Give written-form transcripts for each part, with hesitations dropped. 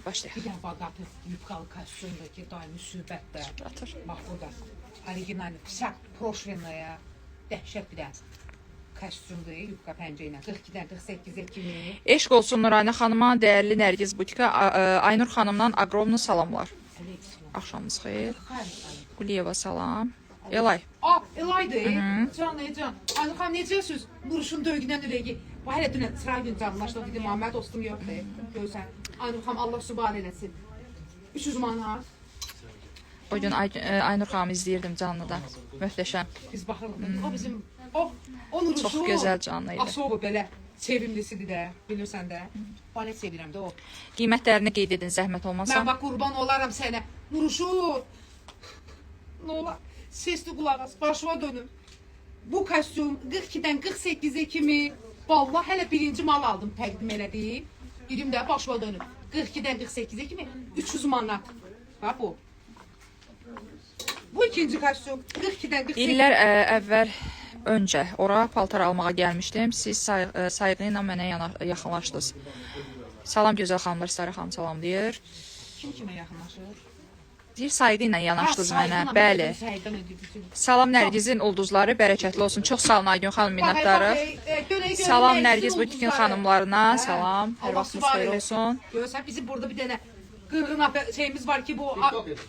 Başlayaq. Bir dənə bogatı yubkalı kostyumdur ki, day müsibət də. Atır. Bax bu da original, вся прошвенная, dəhşət bir dənə kostyumdur, yubka pəncə ilə 42-dən 48-ə kimi. Eşq olsun Nuranə xanıma, dəyərli Nərgiz butika, Aynur xanımdan ogromlu salamlar. Əleyhissalam. Axşamınız xeyir. Xeyr. Quliyeva salam. Elay. A, Elaydır. Can, ey can. Aynur xanım necəsiniz? Nuruşun döygündən ürəyi. Bu hələ dünən sıra gün canlaşdı. Dedim, Məhəmməd dostum yoxdur. Görsən. Aynur xanım Allah sübhan eləsin. 300 manat. Bu gün Aynur xanımı izləyirdim canlıda. Möhtəşəm. Biz baxırdıq. O bizim o Nuruşun. Çox gözəl canlı idi. Asobu belə sevimlisidir də, bilirsən də. Balet sevirəm də o. Qiymətlərini qeyd edin zəhmət olmasa. Mən bax qurban olaram sənə. Nuruşu. Nə olar? Sesli qulaq as, başıma dönüm. Bu kostyum 42-dən 48-ə kimi vallah hələ birinci mal aldım təqdim elədim. Dedim də başıma dönüm. 42-dən 48-ə kimi 300 manat. Bax bu. Bu ikinci kostyum 42-dən 48 İllər əvvəl öncə ora paltar almağa gəlmişdim. Siz sayğı ilə mənə yaxınlaşdınız. Salam gözəl xanımlar, Sarı xanım salamlayır. Kim kimə yaxınlaşır? Deyir sayğı ilə yanaşdınız Ha, mənə. sayğıyla, Bəli. bütün sayğıyla bütün. Salam Nərgizin ulduzları bərəkətli olsun. Çox sağ olun Aygün xanım, Bax, minnətdarıq. bax, görək, görək, Salam Nərgizin Nərgiz butikin ulduzları. xanımlarına, Hə, salam. Hər Allah vaxtınız sübhan xeyir eləsin. olsun. Görsən bizim burada bir dənə qırğın şeyimiz var ki bu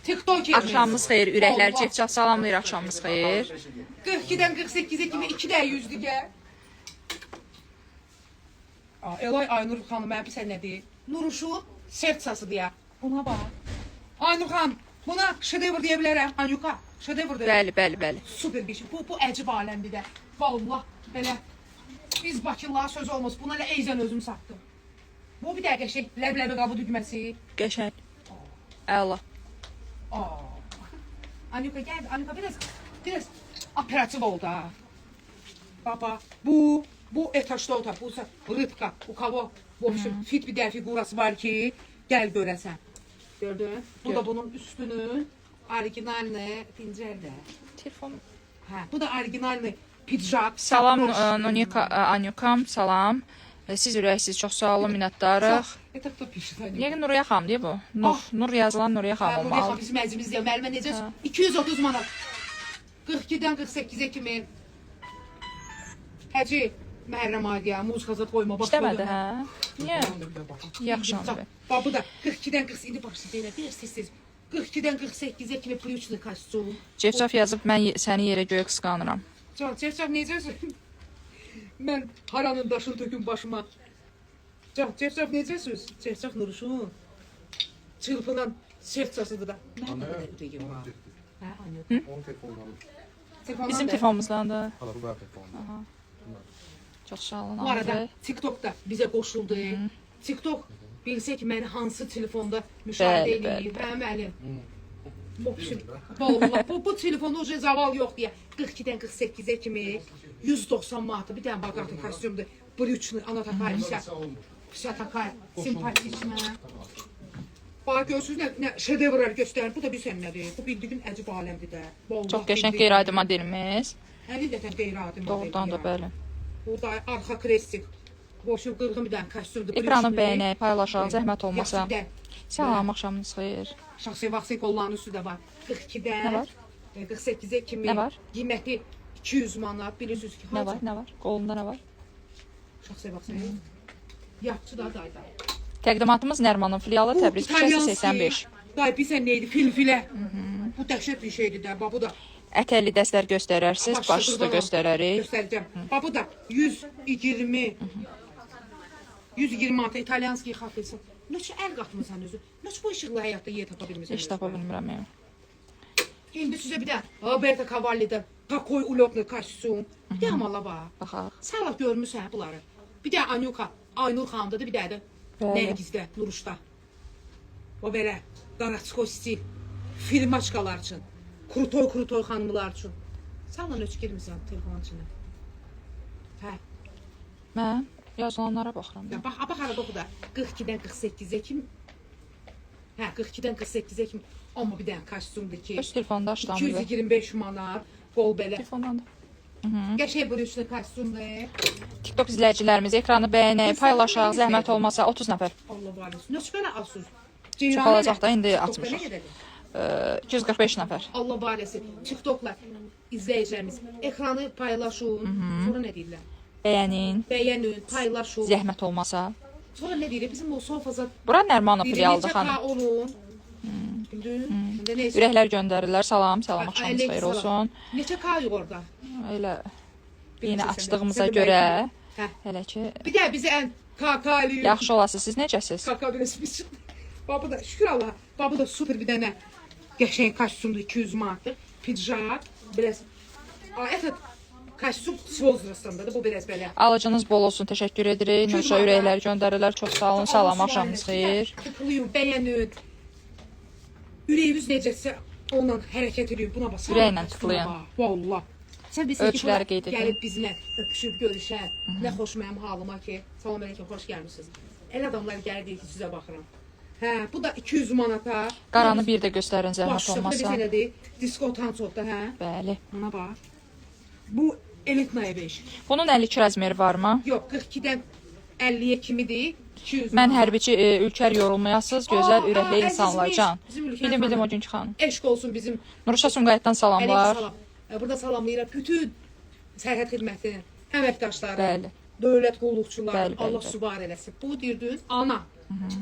TikTok yerimiz. Axşamınız xeyir, ürəklər Allah. cefcaf salamlayır, axşamınız xeyir. 42-dən 48-ə kimi 2 də 100-lükə. Aa, Elay Aynur xanım mənə bilsən nə deyir? Nuruşun sertsası deyə. Buna bax. Aynur xanım, buna şedevr deyə bilərəm. Anyuka, şedevr deyə. Bəli, bəli, bəli. Super bir şey. Bu əcib aləmdir də. Vallah belə biz Bakılılara söz olmaz. Buna elə eyzən özüm satdım. Bu bir dəqiqə şey, ləbləbi qabı dügməsi. Qəşəng. Əla. Aa. Anyuka gel, Anyuka biraz operativ oldu ha. Baba, bu это что-то, bu rыбка, у кого, в общем, fit bir də figurası var ki, gəl görəsən. Gördün? Bu da bunun üstünün originalını pincərdə. Telefon. Hə, bu da originalını pidjak. Salam Proş. Nonika, Anyukam, salam. Siz ürəksiz, çox sağ olun, minnətdarıq. Это кто пишет, Anyuka? Yəqin Nuriyə xanım deyir bu. Nur, Ah. Nur yazılan Nuriyə Hə, xanım Nuriyə xanım olmalıdır. bizim əzimiz deyə. Müəllimə necə? 230 manat. 42-dən 48-ə kimi. Həci, Məhərrəm ayı deyə, muzika zad qoyma. Bax, İşləmədi, hə? Niyə? Yaxşı abi. Bax, bu da 42-dən 40, indi bax sizə elə bir tez-tez. 42-dən 48-ə kimi brючный kostyum. Cefcaf yazıb mən səni yerə göyə qısqanıram. Can, Cefcaf necəsin? Mən haranın daşını töküm başıma. Can, Cefcaf necəsiniz? Cefcaf Nuruşun. Çırpınan sertsasıdır da. Mən də belə ürəyim var. Hə, anne. Onun telefonundan. Telefondan Bizim da. telefonumuzdan da. Hala bu mənim telefonumdan. Çox sağ olun Bu arada abi. TikTok da bizə qoşuldu. TikTok bilsək məni hansı telefonda müşahidə Bəli, bəli, eləyir. Hə, müəllim. Vəbşi, Vallahi bu telefonda uca zaval yox deyə 42-dən 48-ə kimi 190 manata bir dənə baqatı kostyumdur. Brючный, она такая вся, вся такая simpatična. Bax görürsünüz nə şedevrlər göstərir. Bu da bilsən nədir? Bu bildiyin əcib aləmdir də. Vallahi Çox qəşəng bildiyin. qeyri-adi modelimiz. Həqiqətən qeyri-adi modeldir. Doğrudan da ya. bəli. Bu da arxa krestik. Boşu qırğın bir dənə kostyumdur. Ekranı brючный. bəyənək, paylaşaq, zəhmət olmasa. Yaxşı bir də Salam, axşamınız xeyir. Şəxsi vaxtı qollarının üstü də var. 42-dən Nə var? 48-ə kimi. Nə var? Qiyməti 200 manat. Bilirsiniz ki, Nə var, nə var? Qolunda nə var? Şəxsi vaxtı. Yatçı da dayda. Təqdimatımız Nərmanın filialı Təbriz küçəsi 85. Day bilsən nə idi? Filfilə. Bu dəhşət bir şeydir də. Bax bu da Ətəkli dəstlər göstərərsiz, Baş baş üstə qurban olum. göstərərik. Göstərəcəm. Bax bu da 120 120 manat İtalyanski xafisi. Neçə əl qatmısan özü? Neçə bu işıqlı həyatda yer tapa bilmirsən? Heç tapa bilmirəm. Yəni. İndi sizə bir də Roberto Cavalli'dən Takoy ulotный kostyum. Bir də mala bax. Baxaq. Sən lap görmüsən bunları. Bir də Anyuka, Aynur xanımdadır, bir də də Bəli. Nərgizdə, Nuruşda. O belə qaratsko stil filmaçkalar üçün, krutoy krutoy xanımlar üçün. Sən lan öç girmisən telefonun içinə. Hə. Mən yazılanlara baxıram. Ya bax, bax harada oxu da. 42-dən 48-ə kimi. Hə, 42-dən 48-ə kimi. Amma bir dənə kostyumdur ki, Öz telefonda işləmir. 225 manat, qol belə. Telefondan da. Qəşəng brючный kostyumdur. TikTok izləyicilərimiz ekranı bəyənək, paylaşaq, zəhmət olmasa 30 nəfər. Allah var olsun. Nə belə az söz. Ceyranı Çoxalacaq elə. da, indi TikTokda açmışıq. nə qədərdir? 245 nəfər. Allah var eləsin. TikTokla izləyicilərimiz ekranı paylaşın. Sonra nə deyirlər? Bəyənin, Bəyənin, paylaşın. zəhmət olmasa. Sonra nə deyirik? Bizim o sofaza Bura Nərmanov biri filialıdır neçə xanım. K olun. Bildin? İndi neysə. Ürəklər göndərirlər. Salam, salam, axşamınız xeyir Aleyküm olsun. Neçə K yox orada? Elə yenə Bilirsən sən də. açdığımıza Sən də görə bəlkə. Hə. hələ ki Bir də bizi ən KK eləyir. yaxşı olasınız. Siz necəsiz? KK biraz biz çıxdı. Baba da şükür Allaha. Baba da super bir dənə qəşəng kostyumdur 200 manatdır. Pidjak, biraz. Aa, evet, kostyum s возрастındadır. Bu biraz belə. Alıcınız bol olsun. Təşəkkür edirik. 200 Nurşa manat. ürəklər göndərirlər. Çox sağ olun. Salam, axşamınız xeyir. Tıklayın, bəyənin. Ürəyiniz necəsə onunla hərəkət eləyin. Buna bax. Ürəklə tıklayın. Vallah. Sən bilirsən ki, Ölçüləri bura qeyd edin. Gəlib bizlə öpüşüb görüşər. Nə xoş mənim halıma ki. Salam əleykum, xoş gəlmisiniz. Elə adamlar gəlir deyir ki, sizə baxıram. Hə, bu da 200 manata. Qaranı bir də göstərin zəhmət Başda bu da bir olmasa. elədir. Disko tançovda, hə? Bəli. Buna bax. Bu Elitnaya 5. Bunun 52 razmeri varmı? Yox, 42-dən 50-yə kimidir? 200 Mən manat. hərbiçi Ülker yorulmayasız, gözəl Aa, ürəkli aa, insanlar əzizmiş. can. Bizim Ülker Bildim, bildim xanım. o günkü xanım. Eşq olsun bizim Nurşa Sumqayıtdan salamlar. Aleyküm salam. Burada salamlayıram bütün sərhəd xidmətinin əməkdaşları, Bəli. dövlət qulluqçuları, Bəli, bəli, Allah bəli. sübar eləsin. Bu deyirdiniz ana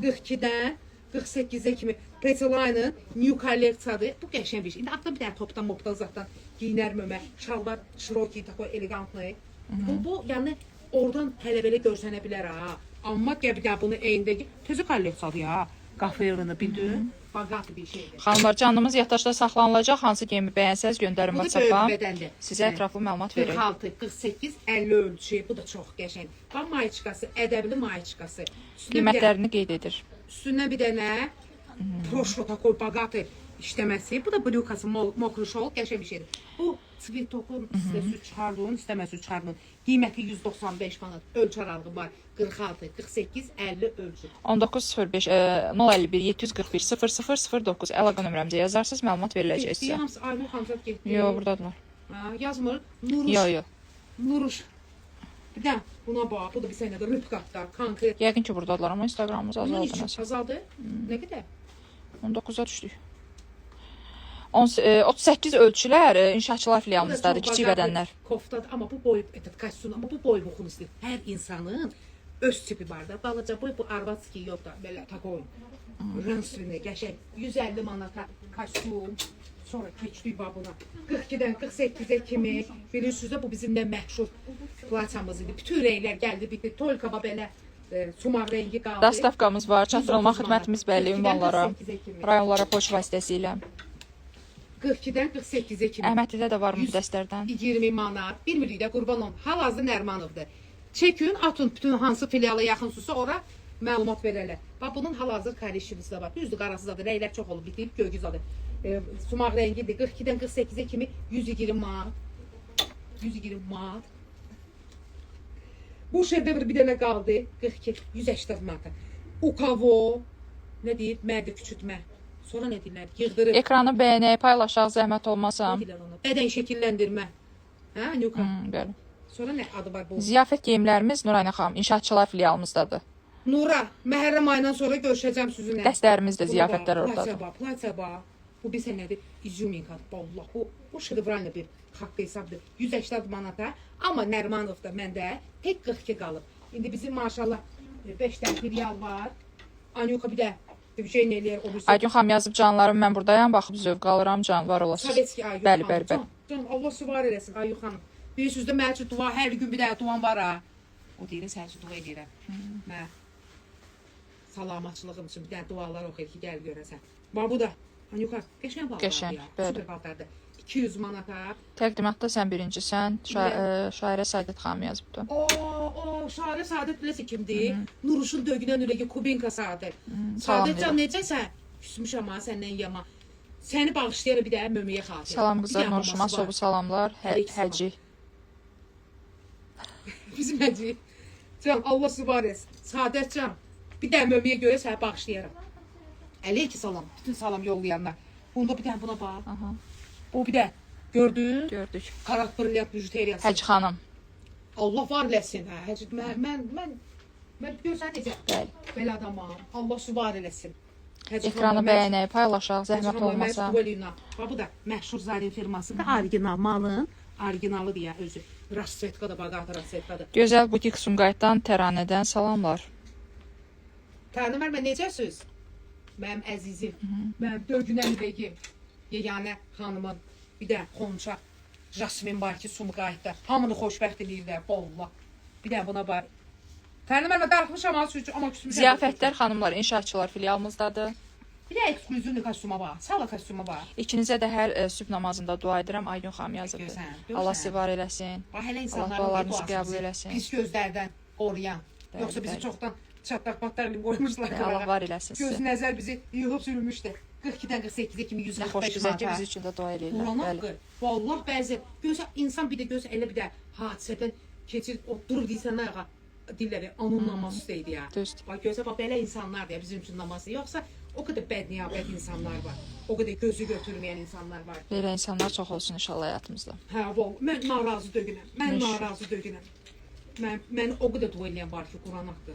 42-dən 48-ə kimi Pretiline-ın new kolleksiyadır. Bu qəşəng bir şey. İndi atda bir dənə topdan, mopdan zaddan giyinər mömə. Şalvar şiroki, takoy elegantlı. Bu yəni oradan hələ belə görsənə bilər ha. Amma gəl bir dənə bunu eyində təzə kolleksiyadır ya. Qaferini bildin? Baqatı bir şeydir. Xanımlar, canımız yaddaşda saxlanılacaq. Hansı geyimi bəyənsəz göndərin Bu da böyük WhatsApp-a. bədəndir. Sizə ətraflı məlumat verək. 46, 48, 50 ölçü. Bu da çox qəşəng. Bax mayçıqası, ədəbli mayçıqası. Üstünə bir dənə, Qiymətlərini qeyd edir. üstünə bir dənə proşlo takoy bagatı işləməsi. Bu da brükası, mokru şol, qəşəng bir şeydir. Bu tsvitokun istəsə çıxardın, istəməsə çıxardın. Qiyməti 195 manat. Ölçü aralığı var. 46, 48, 50 ölçü. 1905 051 741 0009 əlaqə nömrəmizə yazarsınız, məlumat veriləcək Getdi, sizə. hamısı Aynur xanım getdi. Yox, burdadılar. Ha, yazmır. Nuruş. Yox, yox. Nuruş. Bir də buna bax. Bu da bir sənədir. Rübqatda konkret. Yəqin ki, burdadılar, amma Instagramımız Bunun azaldı üçün nəsə. azaldı. Nə qədər? 19-a düşdük. 38 ölçülər inşaatçılar Bu da filialımızdadır, çox kiçik bacaqlı bədənlər. Koftadır, amma bu boy, evet, kostyum, amma bu boy buxunu istəyir. Hər insanın öz tipi var da. Balaca boy bu arvatski yox da, belə takoy. Rəngsini, qəşəng 150 manata kostyum. Sonra keçdik bax buna. 42-dən 48-ə kimi bilirsiniz də bu bizim nə məşhur plaçamız idi. Bütün rənglər gəldi, bitdi. Tolkaba belə sumaq rəngi qaldı. Dastavkamız var, çatdırılma 130 manat. xidmətimiz bəlli 42-dən ünvanlara, 48-ə kimi. rayonlara poçt vasitəsilə. 42-dən 48-ə kimi. Əhmədlidə də var mı bu dəstlərdən? 20 manat. Bilmirik də qurban olum. Hal-hazırda Nərmanovdur. Çəkin, atın bütün hansı filiala yaxınsınızsa ora məlumat verərlər. Bax bunun hal-hazır korişivisi də var. Düzdür, qarası zadı, rənglər çox olub, bitib, göygü zadı. Sumaq rəngidir. 42-dən 48-ə kimi 120 manat. 120 manat. Bu şedevr bir dənə qaldı. 42, 180 manata. Ukavo, nə deyir? Mədə küçültmə. Sonra nə deyirlər? Yığdırır. Ekranı bəyənək, paylaşaq, zəhmət olmasa. Nə deyirlər ona? Bədən şəkilləndirmə. Hə, Nüka? Bəli. Sonra nə adı var bu? Ziyafət geyimlərimiz Nurayna xanım, inşaatçılar filialımızdadır. Nura, Məhərrəm ayından sonra görüşəcəm sizinlə. Dəstlərimiz də Buna ziyafətlər bax, oradadır. Platiya bax, platiya bax. Bu bir sənədir. İzyuminkadır. Vallah, bu şedevrallı bir haqqı hesabdır. 180 manata. Amma Nərmanovda məndə tək 42 qalıb. İndi bizim maşallah 5 dənə filial var. Anyuka bir də dvijeniya eləyər o birisi. Aygün xanım yazıb canlarım, mən buradayam, baxıb zövq alıram, can var olasınız. Sovetski Aygün Bəli, xanım. bəli, bəli. Can, can, Allah süvar eləsin Aygün xanım. Bilirsiniz də mənim üçün dua hər gün bir dənə duam var ha. O deyir, sənin üçün dua edirəm. Mə salamatçılığım üçün bir dənə dualar oxuyur ki, gəl görəsən. Bax bu da. Anyuka, qəşəng paltardır Qəşəng, ya. bəli. Super paltardır. 200 manata. Təqdimatda sən birincisən. Şairə Səadət xanım yazıbdı. O, o, Şairə Səadət biləsən kimdir? Nuruşun dögünən ürəyi Kubinka Səadət. Salam Səadət can necəsən? Küsmüşəm ha səndən yaman. Səni bağışlayıram bir dənə mömiyə xatir. Salam Bir qızlar, dənə Nuruşuma maması var. sobu salamlar. Aleyküm Həci. Bizim Həci. Can, Allah sübar etsin. Sadət can, bir dənə mömiyə görə səni bağışlayaram. Əleyki salam, bütün salam yollayanlar. Bunda bir dənə buna bax. Aha, Bu bir də gördün? gördük. Karat brilliant bijuteriyası. Həci xanım. Allah var eləsin. Hə, Həci, mən görsən necə? Bəli. Belə adamam. Allah sübar eləsin. Ekranı bəyənək, paylaşaq, zəhmət olmasa. Bax bu da məşhur Zarin firmasıdır. Orijinal malın orijinalı deyə özü. Rassetka da bax, rassetkadır. Gözəl butik Sumqayıtdan, Təranədən salamlar. Tərənnüm müəllimə necəsiz? Mənim əzizim, mənim dögünən ürəyim, yeganə xanımın, bir də Xonça, Jasmin var ki, Sumqayıtda. Hamını xoşbəxt eləyirlər, vallah. Bir də buna bax. Tərənnüm müəllimə darıxmışam az üçün, amma küsmüşəm. Ziyafətlər xanımlar, inşaatçılar filialımızdadır. Bir də eksklüzivli kostyuma bax, sala kostyuma bax. İkinizə də hər sübh namazında dua edirəm. Aygün xanım yazıbdı. Gözəl, gözəl. Allah sizi var eləsin. Bax hələ Allah insanların dualarınızı duası qəbul bizi eləsin. pis gözlərdən qoruyan. Bəli, Yoxsa bizi bəli. çoxdan çatlaq patlar qoymuşlar Allah qırağa. var eləsin Göz sizi. nəzər bizi yığıb sürmüşdü. 42-dən 48-ə kimi Nə 145 xoş bizə ki, manata. biz üçün də dua eləyirlər. Quran Bəli. haqqı. Vallah bəzi gözə insan bir də gözə elə bir də hadisədən keçir, o durur deyirsən ayağa dilləri anın namazı istəydi ya. Düzdür. Bax gözə bax belə insanlar da bizim üçün namazı yoxsa o qədər bədniyabət insanlar var. O qədər gözü götürməyən insanlar var. Belə insanlar çox olsun inşallah həyatımızda. Hə, vallah mən narazı deyiləm. Mən Min şükür. narazı deyiləm. Mən o qədər dua eləyən var ki, Quran haqqı.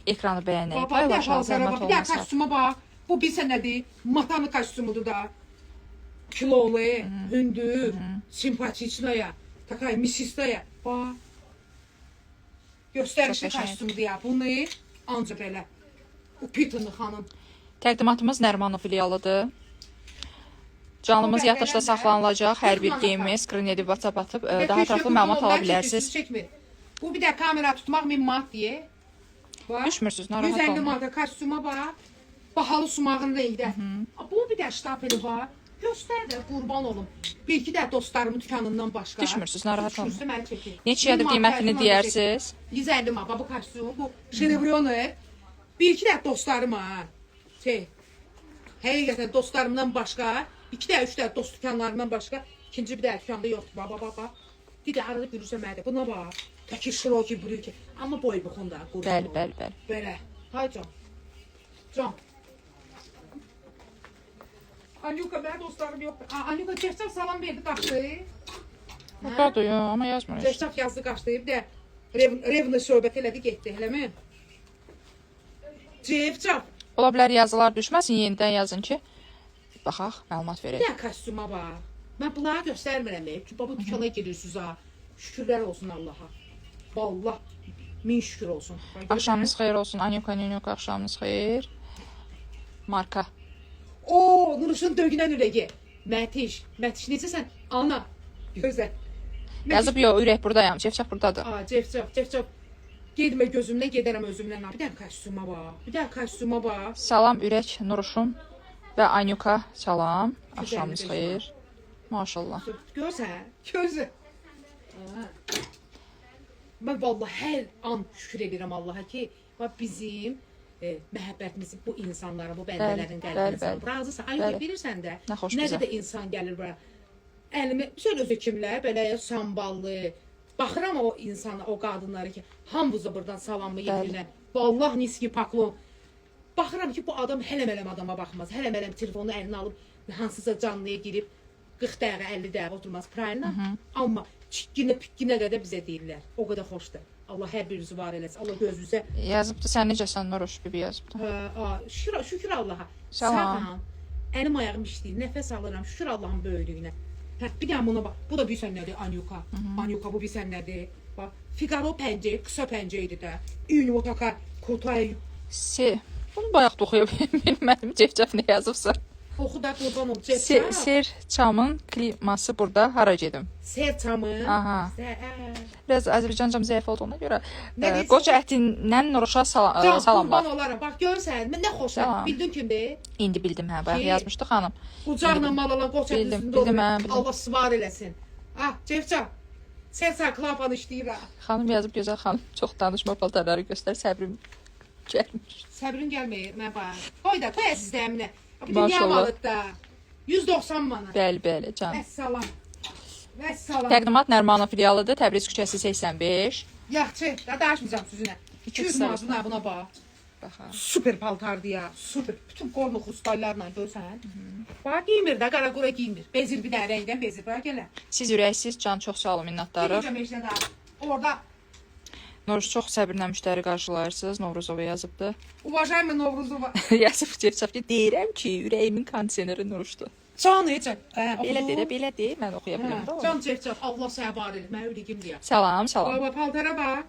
Ekranı bəyənək, Bax, bax, bir də paylaşaq, paltara zəhmət bax, bir də olmasa. kostyuma bax. Bu bilsən nədir? Matanı kostyumudur da. Kilolu, hündür, simpatiçnaya, takay misistaya. Bax. Göstərişli Çox qəşəng. kostyumdur ya. Bunu anca belə. Upitanı xanım. Təqdimatımız Nərmanov filialıdır. Canlımız Bu yaddaşda bəbərəm də saxlanılacaq. Hər bir 40 manata. geyimi skrin edib WhatsApp atıb Və daha keşke ətraflı qurban məlumat olum, ala mən bilərsiniz. çəkir, siz çəkmir. Bu bir də kamera tutmaq 1000 manat deyə. Bax. Düşmürsünüz, narahat 150 olmayın. manata kostyuma bax. Bahalı sumağın rəngdə. Bu bir də ştapeli var. Göstər də qurban olum. Bir iki də dostlarımın dükanından başqa. Düşmürsünüz, narahat olmayın. Düşmürsünüz, məni çəkin. Neçəyədir 1000 manat qiymətini kostyum alacaq. deyərsiz? 150 manat. Bax bu kostyum, bu şerebriyonu. Bir iki də dostlarım ha. Şey, həqiqətən dostlarımdan başqa, iki də, üç də dost dükanlarından başqa ikinci bir də dükanda yoxdur. Bax, bax, bax, bax. Bir də arada gülürsə mənə də. Buna bax. Təki şiroki brüki. Amma boy buxun da qurban Bəli, olum. bəli, bəli. Belə. Hay can. Can. Anyuka, mənim dostlarım yoxdur. Aa, Anyuka, Cəfcəf salam verdi, qaçdı. Buradadır, yox, amma yazmır heç. Cəfcəf yazdı, qaçdı. Bir də revni söhbət elədi, getdi, eləmi? Cəfcəf. Ola bilər yazılar düşməsin, yenidən yazın ki, baxaq, məlumat Bir verək. də kostyuma bax. Mən bunları göstərmirəm. Ki, baba dükana girirsiniz ha. Şükürlər olsun Allaha. Vallah min şükür olsun. Bax, görürsən? Axşamınız xeyir olsun. Anyuka, Nyuka, axşamınız xeyir. Marka. Oo, Nuruşun dögünən ürəyi. Mətiş, Mətiş necəsən? Ana, gözəl. Mətiş- Yazıb yox, ürək burdayam. Cəfcəf burdadır. Aa, Cəfcəf, Cəfcəf. Getmə gözümdən, gedərəm özümdən. Bir dənə kostyuma bax. Bir dənə kostyuma bax. Salam ürək, Nuruşum və Anyuka, salam. Axşamınız 255 xeyir. Maşallah. Görsən, gözü. Aa. Mən vallahi hər an şükür edirəm Allaha ki, bax bizim məhəbbətimizi bu insanlara, bu bəndələrin Bəli, qəlbinə bəli, salıb. bəli. Razısan? Ay, Bəli. bilirsən də. Nə xoş Nə bizə. qədər insan gəlir bura. Əlimi, söyle özü kimlər, belə samballı. Baxıram o insana, o qadınlara ki, hamımıza buradan salamı yedirirlər. Vallah niski paklon. Baxıram ki, bu adam hələ-mələm adama baxmaz. Hələ-mələm telefonu əlinə alıb hansısa canlıya girib 40 dəqiqə, 50 dəqiqə oturmaz. Правильно? Amma çikkinə, pikkinə qədər bizə deyirlər. O qədər xoşdur. Allah hər birinizi var eləsin. Allah gözünüzə Yazıbdı, sən necəsən Nuruş bibi yazıbdı. Hə, şükür, şükür Allaha. Salam. Sağam. Əlim ayağım işləyir, nəfəs alıram. Şükür Allahın böyüklüyünə. Hə, bir dənə buna bax. Bu da bilsən nədir? Anyuka. Anyuka bu bilsən nədir? Bax, Figaro pəncə, qısa pəncə idi də. İyun o takar, kotay. Se. Bunu bayaq da oxuya bilmədim. Cəfcəf nə yazıbsa. Oxu da qurban ol. Se, Cəfcəf. ser çamın kliması burada. Hara gedim? Serçamı. Aha. Ə. Biraz Azərbaycancam zəif olduğuna görə Nə deyirsən? qoca ətindən Nuruşa Can, salamlar. qurban olaram. Bax görsən, mən nə xoşam. Salam. Bildin kimdir? İndi bildim hə, bayaq Ki? yazmışdı xanım. Qucaqla mal alan qoça Bildim, üstündə bildim, olur. hə, bildim. Allah sıvar eləsin. Ah, Cəfcəf. Serça klapanı işləyir ha. Xanım yazıb gözəl xanım çox danışma paltarları göstər, səbrim gəlmir. Səbrin gəlmir, mən bax. Qoy da, qoy əzizlərimlə. Bu dünya Maşallah. malıdır da. 190 manat. Bəli, bəli, can. Vəssalam. Vəssalam. Təqdimat Nərmanov filialıdır, Təbriz küçəsi 85. Yaxşı, da danışmayacağım sizinlə. 200 qısa manat buna, buna bax. Baxaq. Super paltardır ya, super. Bütün qornu xustallarla görsən. Bax giymir də, qara qura giymir. Bezir bir dənə rəngdən bezir. Bax gələ. Siz ürəksiz, can çox sağ olun, minnətdarıq. Deməyəcəm heç nə daha. Orada Novruz çox səbirlə müştəri qarşılayırsınız. Novruzova yazıbdı. Уважаемый Novruzova. Yazıb Cevçaf ki, deyirəm ki, ürəyimin kondisioneri Nuruşdur. Can necə? Belə deyir, belə deyir, mən oxuya bilmirəm də onu. Can Cevçaf, Allah sənə var elə. Mən ürəyim deyə. Salam, salam. Baba paltara bax.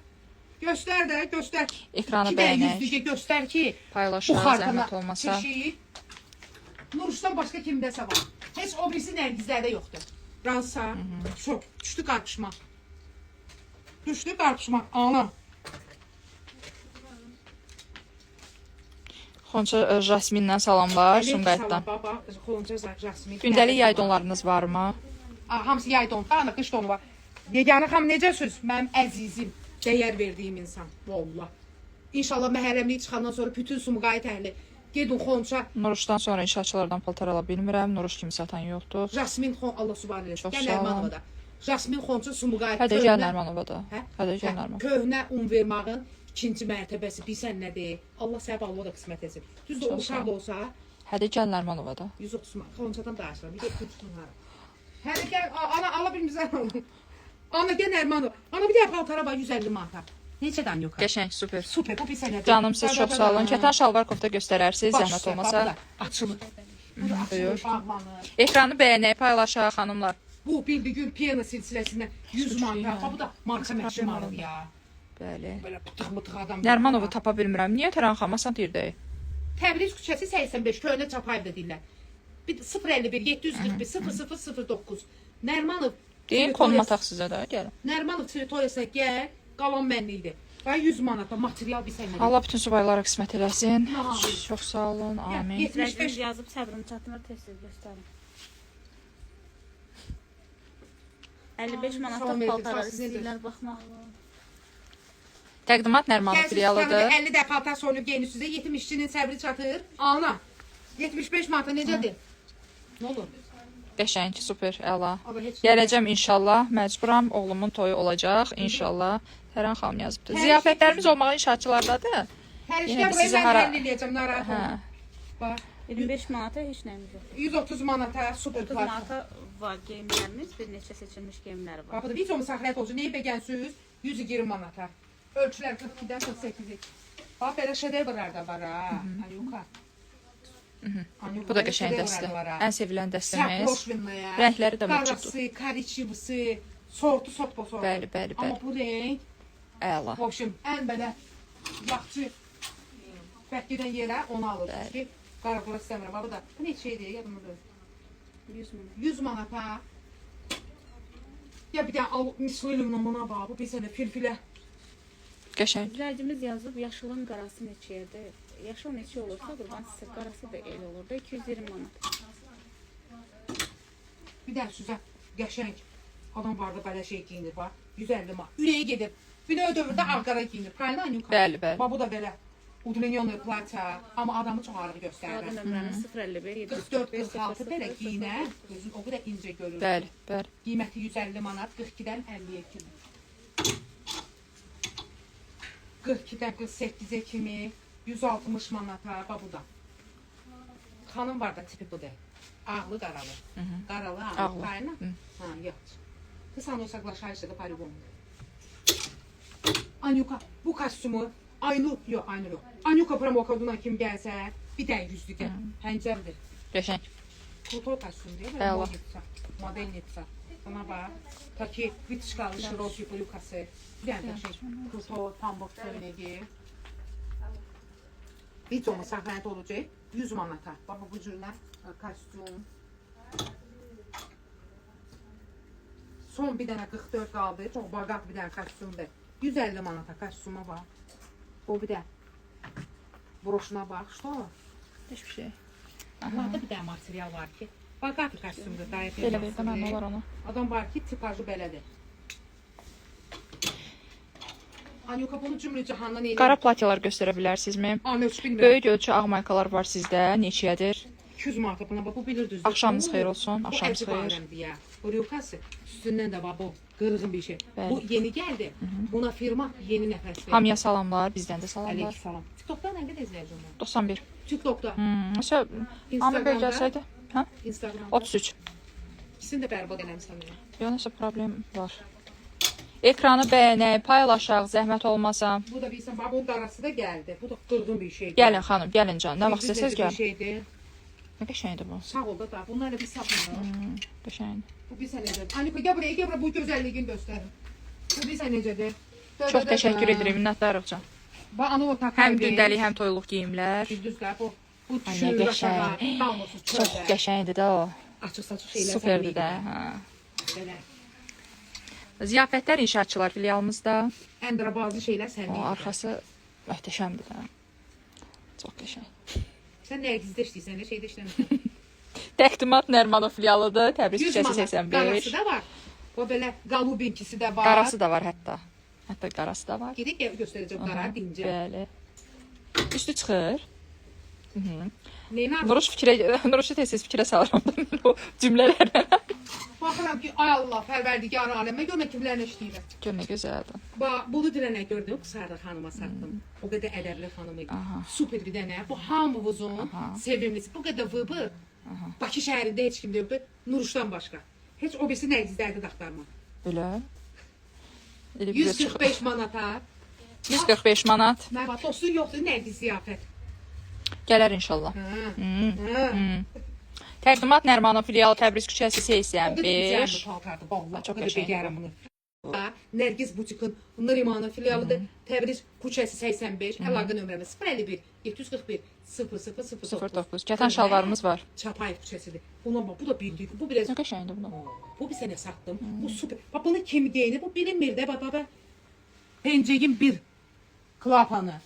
Göstər də, göstər. Ekranı İki dənə bəyənək, yüzlükə göstər ki, bu paylaşaq, xartana zəhmət olmasa. çeşid. Nuruşdan başqa kimdəsə var. Heç o birisi Nərgizlərdə yoxdur. Razısan? Çox. Düşdü qarpışma. Düşdü qarpışma. Ana. Xonça Jasminlə salamlar, Sumqayıtdan. Salam, baba. Xonca Jasmin. Gündəlik yay donlarınız varmı? Aa, hamısı yay donu. Ana, qış donu var. Yeganə xanım necəsiz? Mənim əzizim, dəyər verdiyim insan. Vallah. İnşallah məhərrəmlik çıxandan sonra bütün Sumqayıt əhli gedin Xonça, Nuruşdan sonra inşaatçılardan paltar ala bilmirəm. Nuruş kimi satan yoxdur. Jasmin Xon Allah subhanə eləsin. Çox Gəl sağ olun. Nərmanovada. Jasmin Xonça Sumqayıt. Hə də gəl Nərmanovada. Hə? Hə də gəl Nərman. Köhnə un vermağın ikinci mərtəbəsi bilsən nədir? Allah sənə ballı da qismət etsin. Düzdür, Çox sağ uşaq ol. da olsa Hə də gəl Nərmanovada. 130 manat. Xonçadan danışıram. Bir də uçdun hara. Hə də gəl ana ala bilmirsən. Ana gəl Nərmanov. Ana bir də paltara bax 150 manata. Neçə dan yox? Qəşəng, super. Super, bu bir sənədir. Canım siz çox sağ olun. Kətan şalvar kofta göstərərsiz, Baş zəhmət üstə, olmasa. bax bu da Açılır. Bu da açılır, Buyur. bağlanır. Ekranı bəyənək, paylaşaq xanımlar. Bu bildiğin piyano silsiləsindən 100 manat. Bax bu da marka Problem məşhur oldu. ya. Bəli. Belə pıtıq mıtıq adam. Nərmanovu tapa bilmirəm. Niyə Təran xanım asan yerdəyik? Təbriz küçəsi 85 Köhnə Çapayev də deyirlər. Bir 051 741 0009. Nərmanov Deyin konum ataq sizə də, gəlin. Nərmanov territoriyasına gəl, qalan mənlikdir. Bax 100 manata material bir sənə. Allah bütün subaylara qismət eləsin. Amin. Çox sağ olun. Amin. 75 Rəqəminiz yazıb səbrim çatmır, tez-tez göstərin. 55 Salam manatlıq aleyküm, paltarlar sağ olun, necəsiniz? istəyirlər baxmaq. Təqdimat Nərmanov Gəlsin filialıdır. 50 dəfə paltar soyunub geyinir sizə. Yetim işçinin səbri çatır. Ana. 75 manata necədir? Nə olur? Qəşəng, super, əla. Allah heç. Gələcəm inşallah. Məcburam. Oğlumun toyu olacaq inşallah. Təran xanım yazıbdı. Hər Ziyafətlərimiz olmağı inşaatçılardadır. Hər Yenə işlər də buraya sizi mən hara- həll eləyəcəm, narahat Hə. olma. Bax, 25 manata heç nəyimiz yoxdur. 130 manata super 30 paltar. manata var geyimlərimiz, bir neçə seçilmiş geyimləri var. Bax, bu da videomu saxlayaq olsun. Neyi bəgənsiniz? 120 manata. Ölçülər 42-dən 48-ə. Bax, belə şedevrlər də var ha. Anyuka. Anyuka, Bu da belə qəşəng şedevrlər dəstə. də var ha. Ən sevilən dəstəmiz. Səploşvinlaya. Rəngləri də mövcuddur. Qarası, kariçivisi, sortu, sort sortu. Bəli, bəli, Amma bəli. bu rəng, Əla. в общем, ən belə yaxşı bərk gedən yerə onu alırsınız ki, qara-qura istəmirəm. Bax, bu da, bu neçə idi? Yadımda deyil. 100 manat. 100 manata. Ya bir dənə al, misli buna bax, bu bir sənə filfilə. Qəşəng. İzləyicimiz yazıb yaşılın qarası neçəyədir? Yaşıl neçə olursa qurban sizə qarası da elə olur da 220 manat. Bir dənə süzə qəşəng adam var da belə şey geyinir bax. 150 manat. Ürəyi gedir. Bir də o dövrdə ağ-qara geyinir. Правильно, Anyuka? Bəli, bəli. Bax bu da belə udlinёnное платье, amma adamı çox arıq Sadə göstərir. nömrəmiz 051 44, 745 46 belə giyinər, gözün o qədər incə görür. Bəli, bəli. Qiyməti 150 manat, 42-dən 50-yə kimi. 42-dən 48-ə kimi, 160 manata, bax bu da. Xanım var da tipi budur. Ağlı qaralı. Qaralı, ağlı. Ağlı. Правильно? Hı. Ha, yaxşı. Ты со мной соглашаешься, да по-любому. Anyuka, bu kostyumu Aynur, yox, Aynur yox. Anyuka promokoduna kim gəlsə, bir dənə yüzlükə, həncərdir. Qəşəng. Krutoy kostyum değil mi? Əla. Modnitsa, modelnitsa. Buna bax. Taki vitişkalı şiroki brükası. Bir dənə də şey, krutoy pambıq köynəyi. Videomu saxlanət olacaq 100 manata. Bax bu cürlə kostyum. Son bir dənə 44 qaldı. Çox baqat bir dənə kostyumdur. 150 manata kostyuma bax. O bir də broşuna bax. Что? Heç bir şey. Bunlarda bir dənə material var ki, baqat kostyumdur, dayı Belə ver də mən nə olar ona. Adam var ki, tipajı belədir. Anyuka bunu cümlə cahandan eləyir. Qara platyalar göstərə bilərsinizmi? Ana heç bilmirəm. Böyük ölçü ağ maykalar var sizdə. Neçəyədir? 200 manata buna bax, bu bilir düzdür. Axşamınız Bu- xeyir olsun, Bu axşamınız əcib xeyir. aləmdir ya. Bu rükası üstündən də bax bu qırğın bir şey. Bəli. Bu yeni gəldi. Buna firma yeni nəfəs verdi. Hamıya salamlar, bizdən də salamlar. Aleykümselam. TikTok'da nə qədər izləyicim var? 91. TikTok'da, Məsələn, Amir bəy Instagram'da, gəlsəydi, hə? Instagram'da. 33. İkisini də bərbad eləmisən. ya. Yox, nəsə problem var. Ekranı bəyənək, paylaşaq, zəhmət olmasa. Bu da bilirsən, bax bunun qarası da gəldi. Bu da qırğın bir şeydir. Gəlin xanım, gəlin can. Nə vaxt Düz istəsəz necə bir gəlin. şeydir. Nə qəşəngdir bu. Sağ ol da, da. Bunlarla biz satmırıq. Qəşəngdir. Bu bilirsən necədir. Anika gəl buraya, gəl buraya bu gözəlliyini göstərim. Bu bilirsən necədir. Da, Çox da, da, təşəkkür da. edirik, minnətdarıq can. Bax ana o takar. Həm gündəlik, həm toyluq geyimlər. Düzdür, bu bu Ay, nə düşür qəşəng. aşağı. Qalmırsınız Çox çöldə. qəşəngdir də o. Açıq saçıq şeylər. Superdir də. Hə. Belə. Ziyafətlər inşaatçılar filialımızda. Əndrabazı şeylər O səndə. arxası möhtəşəmdir də. Çox qəşəng. Sən Nərgizdə işləyirsən, nə şeydə işləmirsən. Təqdimat Nərmanov filialıdır. Təbriz 100 küçəsi manat. 85. Qarası da var. O belə qalubinkisi də var. Qarası da var hətta. Hətta qarası da var. Gedək gəl göstərəcəm qara dincə. Bəli. Üstü çıxır. Neyna Nuruş fikrə Nuruşu tez-tez fikrə salıram da mən o cümlələrlə. baxıram ki, ay Allah, pərverdigar aləmə gör mən kimlərlə işləyirəm. Gör nə gözəldir. Bax, bunu dünənə gördüm, Qusarda xanıma satdım. O qədər ədəbli xanım idi. Aha. Super bir dənə. Bu hamımızın sevimlisi. Bu qədər vıbır. Bakı şəhərində heç kimdə yoxdur. Nuruşdan başqa. Heç o birisi Nərgizlərdə də axtarma. Belə. Elə bir çıxır. 145 manata. 145 manat. Nə var? Dostun yoxdur Nərgiz ziyafət. Gələr inşallah. Hə. Hə. Təqdimat Nərmanov filialı Təbriz küçəsi O qədər 85. gözəldir paltardır vallahi. Çox O qədər qəşəngdir. begərəm bunu. Nərgiz butikın Narimanov filialıdır. Təbriz küçəsi 85. Əlaqə nömrəmiz 051 741 00 09. Kətan şalvarımız var. Çapayev küçəsidir. Buna bax, bu da bildik. Bu biraz Nə qəşəngdir bu da. bu bir sənə satdım. Bu super. Bax bunu kim geyinir? Bu bilinmir də bax bax. Pencəyin bir klapanı.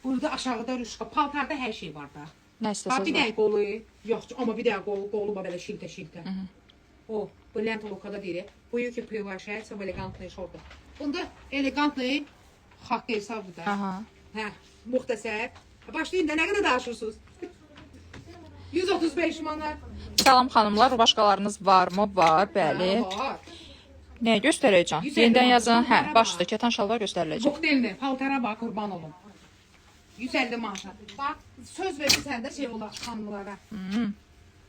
Burada aşağıda rüşka, paltarda hər şey var da. Nə Bax istəsəz bir var. dənə qolu yoxdur, amma bir dənə qolu, qolu bax belə şiltə şiltə. O, brilliant lokada deyir. Buyur ki, превращается в элегантные шорты. Bunda elegantный xaqqı hesabdır da. Aha. Hə, müxtəsər. Başlayın da nə qədər danışırsınız? 135 manat. Salam xanımlar, rubaşkalarınız varmı? Var, bəli. Hə, var. Nə göstərəcəm? 150 Yenidən manat. yazın. Hə, Paltara baş bax. üstə kətan şalvar göstəriləcək. Kokteylini, paltara bax, qurban olum. 150 manat. Bax, söz verirsən də şey olar xanımlara.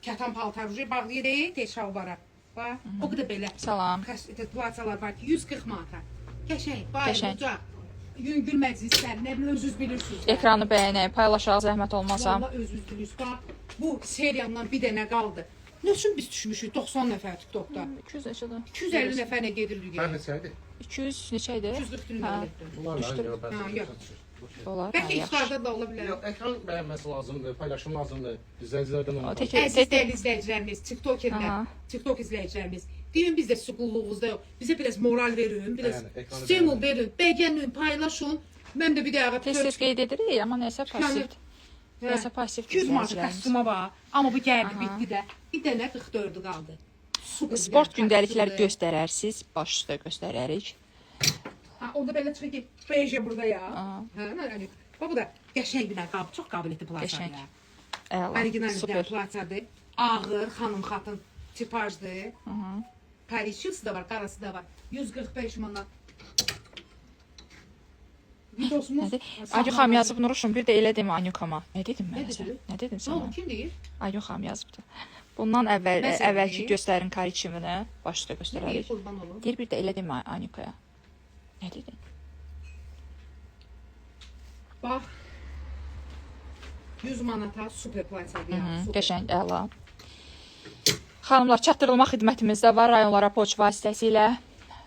Kətan paltar ucu bağlayırıq tez şalvara. Bax, o qədər belə. Salam. Plasiyalar var ki, 140 manata. Qəşəng, bayır, Qəşəng. uca. Yüngül məclislər, nə bilim özünüz bilirsiniz. də. Ekranı bəyənək, paylaşaq, zəhmət olmasa. Vallahi özünüz bilirsiniz. Bax, bu seriyamdan bir dənə qaldı. Nə üçün biz düşmüşük 90 nəfər TikTokda? 200 neçədir? 250 nəfər nə gedirdi Mən yenə. neçəydi? 200 neçə idi? 240 Hə. dünən. Bunlar Düşdü. da Ha, yox. Olar. Bəlkə Hə, yaxşı. iftarda da ola bilər. Yox, ekran bəyənməsi lazımdır, paylaşım lazımdır. İzləyicilərdən O onu. tək Əziz tək dəyərli izləyicilərimiz, TikTokerlər, Aha. TikTok izləyicilərimiz, deyin biz də sizin qulluğunuzda yox. Bizə biraz moral verin, biraz Bəli, ekranı stimul verin, bəyənin, paylaşın. Mən də bir dəqiqə tez-tez qeyd edirik, amma nəsə passivdir. Hə. Nəsə passivdir. 200 manat izləyicilərimiz. kostyuma bax. Amma bu gəldi, bitdi də. Bir dənə 44-ü qaldı. Super bir Sport dənə gündəliklər kostyumdur. göstərərsiz, baş üstə göstərərik. Ha, onda belə çıxır ki, beje burada ya. Aha. Hə, nə yəni. Bax bu da qəşəng bir dənə qab, çox qabiliyyətli plazadır. Qəşəng. ya. Əla. Original bir dənə Super. plazadır. Ağır, xanım xatın tipajdır. Parişisi da var, qarası da var. 145 manat. Videosumuz. Nədir? Ayyu xanım yazıb Nuruşum, bir də elə demə Anyukama. Nə dedim mən Nə sənə? dedi? Nə dedim Nə sənə? oldu, kim deyir? Ayyu xanım yazıbdı. Bundan əvvəl Nə sən əvvəlki deyir? göstərin kariçimini baş üstə Nə deyir, göstərərik. qurban olum? Deyir bir də elə demə Anyukaya. Nə dedin? Bax. 100 manata super plazadır ya. Hı, Super. Qəşəng, əla. Xanımlar, çatdırılma xidmətimiz də var rayonlara poçt vasitəsilə.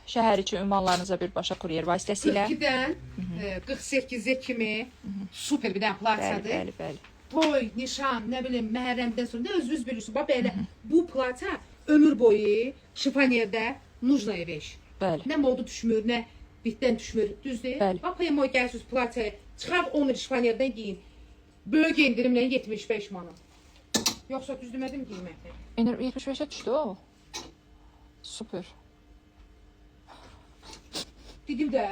Şəhər içi ünvanlarınıza birbaşa kuryer vasitəsilə. 42-dən 48-ə kimi super bir dənə Bəli, plazadır. bəli, bəli. Toy, nişan, nə bilim, məhərrəmdən sonra nə özünüz bilirsiniz. Bax belə bu plata ömür boyu şifaniyerdə nujnaya veş. Bəli. Nə moda düşmür, nə bitdən düşmür, düzdür? Bəli. Bax PMO gəlsiniz plataya, çıxart 10 il şifaniyerdən geyin. Böyük endirimlə 75 manat. Yoxsa düz demədim qiyməti. İndir 75-ə düşdü o. Super. Dedim də.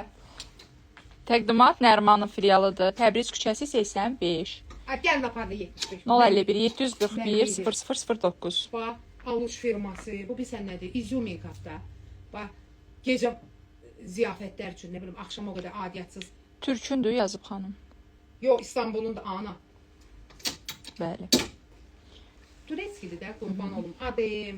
Təqdimat Nərmanov filialıdır. Təbriz küçəsi 85. A, gəlin aparın 75. 051 741 0009. Bax, Aluş firması, bu bilsən nədir? İzюminkafda. Bax, gecə ziyafətlər üçün, nə bilim, axşam o qədər adiyyətsiz. Türkündür yazıb xanım. Yox, İstanbulun da ana. Bəli. Turetskidir də, qurban olum. ADM,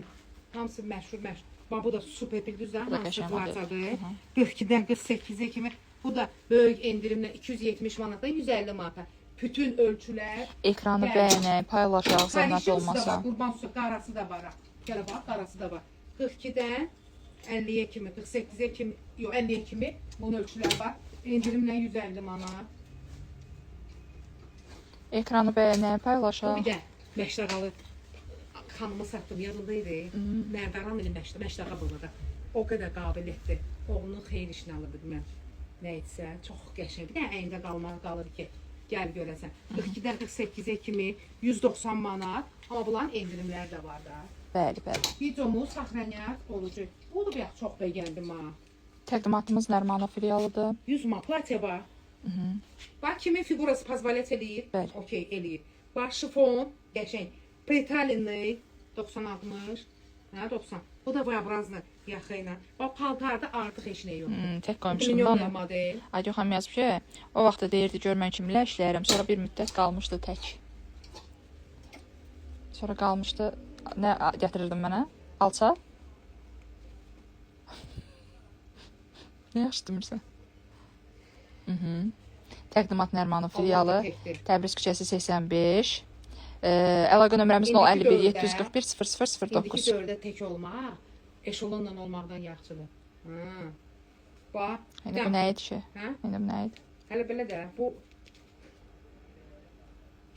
hamısı məşhur, məşhur. Bax bu da super bir düzdən Bu da hansı qəşəng model. parçadır. 42-dən 48-ə kimi. Bu da böyük endirimlə 270 manatdan 150 manata. Bütün ölçülər. Ekranı Bəli. bəyənək, paylaşaq, zəhmət Karışımsı da olmasa. var, qurban su qarası da var. Gələ bax, qarası da var. 42-dən 50-yə kimi, 48-ə kimi, yox 50-yə kimi bunun ölçüləri var. Endirimlə 150 manat. Ekranı bəyənək, Bu paylaşaq. bir də məşdaqalı xanıma satdım, yadında idi. Nərdaran ilə məşdaqa burada. O qədər qabiliyyətli. Oğlunun xeyir işini alırdı mən. Nə etsə, çox qəşəng. Bir də əyində qalmaq qalır ki, gəl görəsən. 42-dən 48-ə kimi 190 manat. Amma bunların endirimləri də var da. Bəli, bəli. Videomu saxlanaq olacaq. Bu da bayaq çox bəyəndim ha. Təqdimatımız Nərmanov filialıdır. 100 manat platiya var. Bax kimin fiqurası pozvalyat eləyir? Bəli. Okey, eləyir. Bax şifon, qəşəng. Pritalinli 90-60. Hə, 90. Bu da V-obrazlı yaxa ilə. Bax paltarda artıq heç nə yoxdur. Tək qoymuşum da Milyon onu. model. Aygün xanım yazıb ki, o vaxt da deyirdi gör mən kimlə işləyirəm. Sonra bir müddət qalmışdı tək. Sonra qalmışdı. Nə gətirirdin mənə? Alça? Nə yaxşı demirsən? Mhm. Təqdimat Nərmanov filialı. Allah təkdir. Təbriz küçəsi 85. Əlaqə nömrəmiz İndiki 051 dövrdə- 741 0009. İndiki dövrdə tək olmaq eşelonla olmaqdan yaxşıdır. Hə. Bax. İndi bu nə idi ki? Hə? İndi bu nə idi? Hələ belə də bu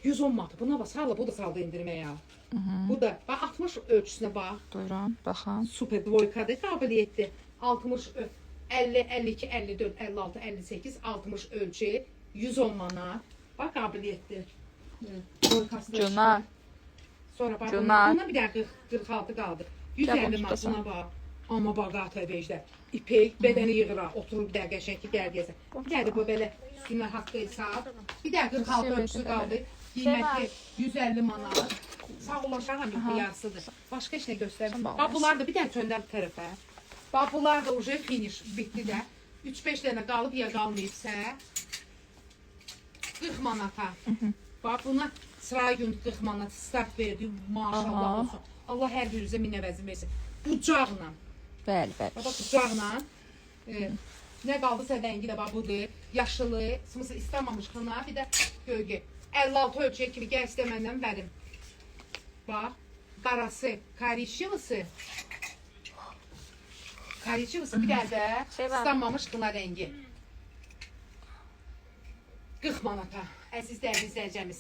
110 manat. Buna bax, sağla bu da saldı endirmə ya. Bu da bax 60 ölçüsünə bax. Buyurun, baxın. Super dvoykadır, qabiliyyətli. 60 50, 52, 54, 56, 58, 60 ölçü 110 manat. Bax qabiliyyətli. Dvoykası da Gülnar. çıxır. Sonra bax Gülnar. buna bir dənə 40, 46 qaldı. 150 manat tutasan. buna bax. Amma bax qat vecdə. İpək bədəni yığır, ha, oturur bir dəqiqə qəşəng ki, gəl gəzə. Bir dənə də bu belə üstünə haqqı hesab. Bir dənə 46 ölçüsü qaldı. Qiyməti 150 manat. Sağ ol uşağım, yox, yarısıdır. Başqa heç nə göstərmir. Sən Bax bunlar da bir dənə çöndər bu tərəfə. Bax bunlar da uje finish bitdi də. 3-5 dənə qalıb ya qalmayıbsa 40 manata. Bax buna sıra gün 40 manat start verdi. Maşallah Aha. olsun. Allah hər birinizə min əvəzini versin. Bucaqla. Bəli, bəli. Baba bucaqla. Nə qaldısa rəngi də bax budur. Yaşılı, sımısı islanmamış xına, bir də gölgə. 56 ölçüyə kimi gəl istə məndən verim. Bax, qarası, karışıvısı. Karışıvısı bir dənə də islanmamış xına rəngi. 40 manata. Əziz dəyərli izləyicimiz.